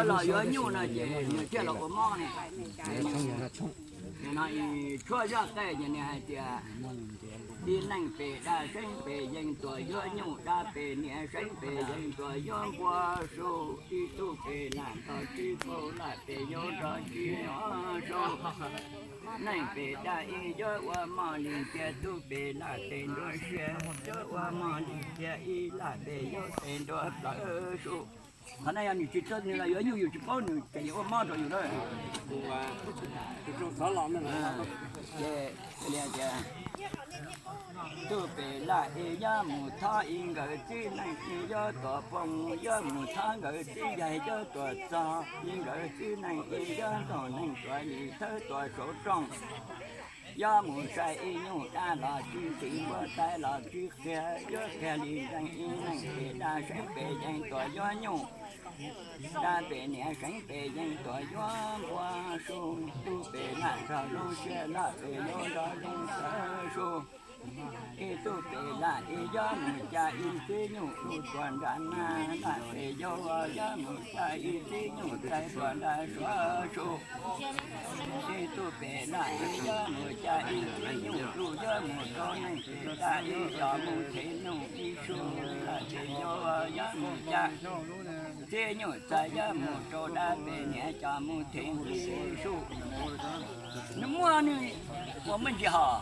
Los yuav nyuj no ces nws thiaj los ua mob ne. No tshuab zaj qe ces nws hais tias, ib neeg pem daj seeb pem yees tuam yuav nyuj, dab pem niam seeb pem yees tuam yuav npua su, ib tug pem lam nrog tsib paug, lam pem yuav nrog tsib nyuam su. Neeg pem daj ib yuav ua moj li cia, tug pem lam tes nruab siab yuav ua moj li cia, ib lam tes yuav tes nruab plawv su. Qhov no yog nws tsis txawj nws los yuav nyuj yus tsis paub nws ces yuav ua mob rau yus lawm. Ces tias, tug pem lam ib yuav mus thob ib nkawd txib neeg ib yuav tuam poob, yuav mus thob nkawd txib yaig yuav tuam txog ib nkawd txib neeg ib yuav nrog neeg tuam yim thawb tuam saum rooj. Yuav mus sai ib nyuj dab los tsis ntiv, npua tais los tsis qhia, yuav qhia li ntseeg ib neeg pem daj seeb pem yees tuam yuav nyuj. Dab pem niam seeb pem yees tuam yuav npua su, tug pem lam nrog zoo siab, lam pem yuav nrog zoo siab su. Ib tug pem lam ib yuav mus ca ib txib nyuj lug tuam nram nag, lam pem yuav yuav mus ca ib txib nyuj txais tuam nram suav su. Ib tug pem lam ib yuav mus ca ib txib nyuj lug yuav mus rau neeg pem daj ib cov mus them nyuj ib su, lam pem yuav yuav mus ca txib nyuj txais yuav mus rau dab pem niam cov mus them ib su. Nws muaj nws ua muaj ntsis hos.